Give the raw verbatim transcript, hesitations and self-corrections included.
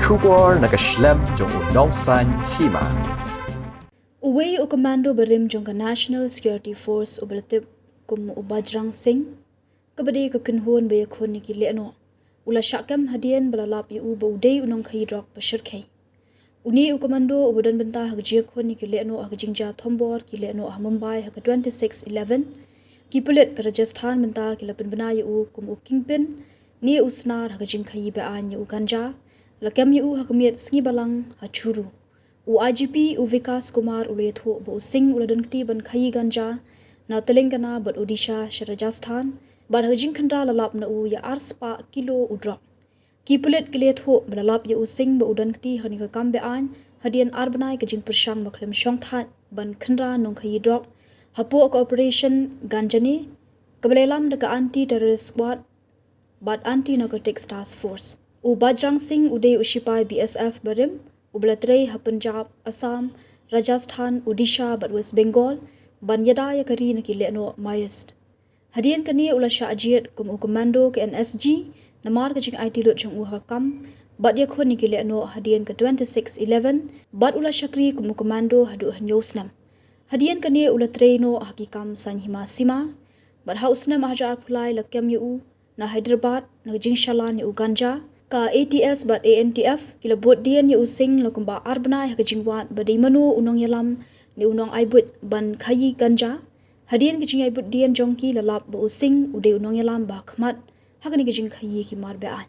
Khubor na ka shlem jong u Nongsaiñ Hima. Uwei u commando barim jong ka National Security Force uba la tip kum u Bajrang Singh, kaba dei ka kynhun ba ïakhun ïa ki lehnoh, u la shah kem hadien ba la lap ïa u ba u dei u nongkhaïi drok ba shyrkhei. Une u commando uba don bynta ha ka jingïakhun ïa ki lehnoh ha ka jingjia thombor ki lehnoh ha Mumbai ha ka twenty-six eleven, ki pulit ka Rajasthan mynta ki la pynbna ïa u kum u kingpin ne u snar ha ka jingkhaïi beaiñ ïa u ganja, la kem ïa u ha ka miet sngi Balang ha Churu. U I G P u Vikas Kumar u la ïathuh ba u Singh u la don kti ban khaïi ganja na Telangana bad Odisha sha Rajasthan, bad ha ka jingkhynra la lap na u ïa ar spah kilo u drok. Ki pulit ki la ïathuh ba la lap ïa u Singh ba u don kti ha kane ka kam beaiñ hadien ar bnai ka jingpyrshang ba khlem shongthait ban khynra nongkhaïi drok hapoh ka Operation Ganjani, kaba la ïalam da ka Anti Terrorist Squad bad Anti Narcotics Task Force. U Bajrang Singh u dei u shipai B S F barim uba la trei ha Punjab, Assam, Rajasthan, Odisha bad West Bengal ban ïada ïa ka ri na ki lehnoh Maoist. Hadien kane u la shah jied kum u commando ka N S G namar ka jingaiti lut jong u ha ka kam bad ïakhun ïa ki lehnoh hadien ka twenty-six eleven, bad u la shakri kum u commando haduh hynñiew snem. Hadien kane u la trei noh ha ki kam saiñ hima sima, bad ha u snem ar hajar arphew lai la kem ïa u na Hyderabad na ka jingshalan ïa u ganja. Ka A T S bad A N T F ki la bud dien ïa u Singh la kumba ar bnai ha ka jingwad ba dei mano u nongïalam ne u nongai buit ban khaïi ganja. Hadien ka jingïai bud dien jong ki la lap ba u Singh u dei u nongïalam ba khmat ha kane ka jingkhaïi ki mar beaiñ.